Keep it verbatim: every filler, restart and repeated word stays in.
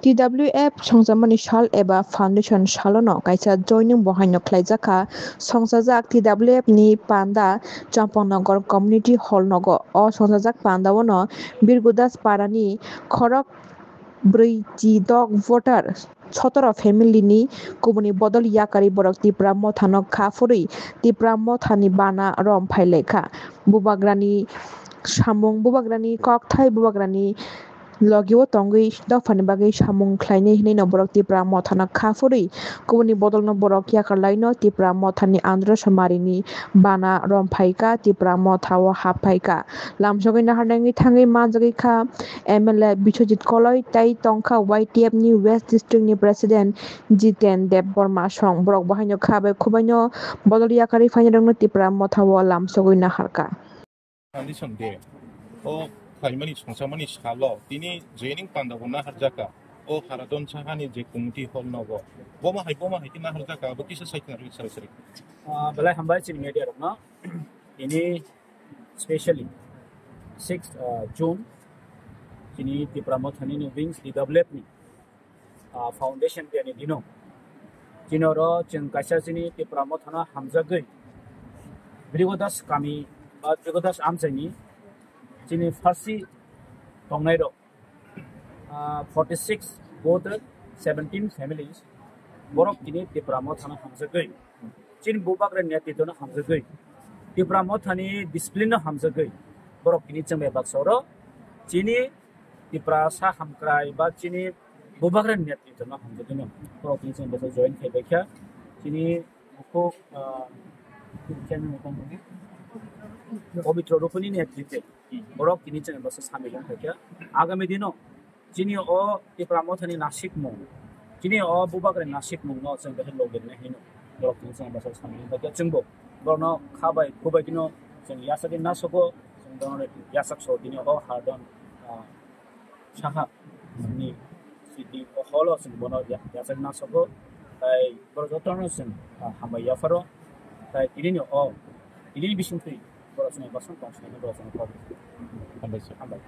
T W F songjakmani sal eba foundation salono kaisa joining bo haino khlaijak kha. Songchajak T W F ni panda Champangnagar Community Hall nogo. O songchajak pandao no Birgudas parani khorok brwi chi dok voter sotoro family ni kubuni bodol yakarwi borok Tipra Motha no kha phurwi Tipra Motha ni bana rom phai lai kha. Bubagrani samung, bubagrani kokthai, bubagrani logi o tongwi dophani bagwi samung khlainai hinwi no borok Tipra Motha no kha phurwi kubuni bodol no borok yakar lai no Tipra Motha ni Andhra Somari ni bana rom phai kha, Tipra Motha o hap phai kha. Lamsogwi naharnai wngwi thangwi manjagwi kha M L A Biswajit Koloi tei tongkha Y T F ni West District ni President Jiten Debbarma song. Borok bo haino kha bai khubaino bodol yakarwi phainairokno Tipra Motha o lamsogwi naharkha. Condition de. O khlaimani songchamani salo tini joining panda bo naharjaka. O Haradon Sahani je community hall nogo. Boma hai, boma hai khe naharjaka, abo kisa saikna rwi sari sari. Ah, belai hambai chini media rokno. Ini specially sixth, uh, June chini Tipra Mothani ni wings T W F ni, uh, foundation day ni dino. Chini oro chwng kaisa chini Tipra Mothano hamjagwi Brigodas kami ba Brigodas amchaini chini pharsi tongnai rok, ah, forty six voter, seventeen families, borok tini Tipra Mothano hamjagwi, chini bubagra netritwno hamjagwi, Tipra Mothani discipline no hamjagwi, borok tini chwng bai baksa oro chini Tiprasa hamkrai ba chini bubagra netritwno hamjagwino borok tini chwng bai join khai bai kha. Chini bukhuk, ah, Pabitro Rupani netritwe borok tini chwng bwsa samil wng kha. Agami dino chini o Tipra Mothani nasikmung, chini o bubagrani nasikmungno chwng belai logi rwna hino borok tini chwng bwsa samil wng kha. Chwngbo borokno kha bai khu bai dino chwng yasakni nasogo, chwng borokno yasak so tini o Haradon, ah, Saha ni city o holo chwng bono ya-, yasakni nasogo, tai borok jotono chwng, ah, hambai yapharo, tai tinini o, tinini bisingtwi borok chwng bwswng tong swkang borok chwng kok. Hambai sir. Hambai.